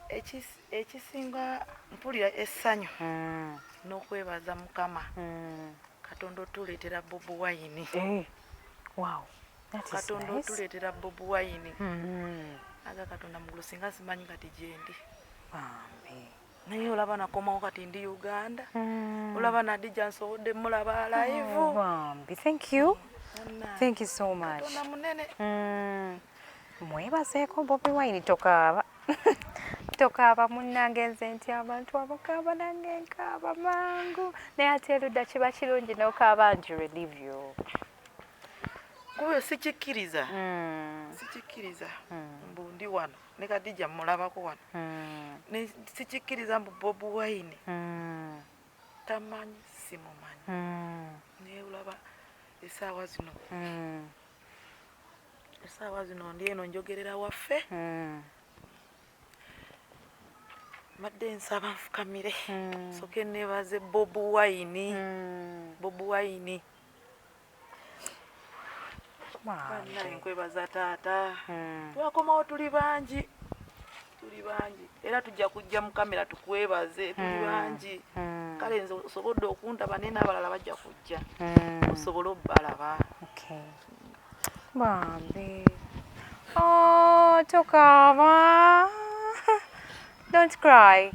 Ekisinga mpulira essanyu n'okwebaza Mukama Katonda otuleetera Bobi Wine. Eh. Wow. That is Katonda nice. otuleetera Bobi Wine. Aga Katonda mugulu, singa simanyi kati gyendi. Bambi. Naye olaba nakomawo, kati ndi Uganda. Olaba Nadija, nsobodde mulaba live. Oh, bambi. Thank you. Thank you so much. Katonda munene. Mwebazeeko Bobi Wine, tokaaba. Tokaaba munnange, nze nti abantu abakaaba nange nkaaba mangu. Naye ate erudda kiba kirungi n'okaaba nti relieve you. Kuba sikikkiriza. Sikikkiriza. Mbu ndi wano ne Kadija mulabako wano. Ne sikikkiriza mbu Bobi Wine tamanyi, simumanyi. Naye olaba essaawa zino. Essaawa zino ndi eno njogerera waffe. Mbadde nsaba nfukamire. Soke neebaze Bobi Wine. Bobi Wine. Bannaye, Bambi. nkwebaza taata. Twakomawo tuli bangi. Tuli bangi. Era tujja kujja mu kamera tukwebaze, tuli bangi. Kale nze osobodde okundaba, naye n'abalala bajja kujja. Osobole obbalaba. Okay. Bambi. Oh, tokaaba. Don't cry.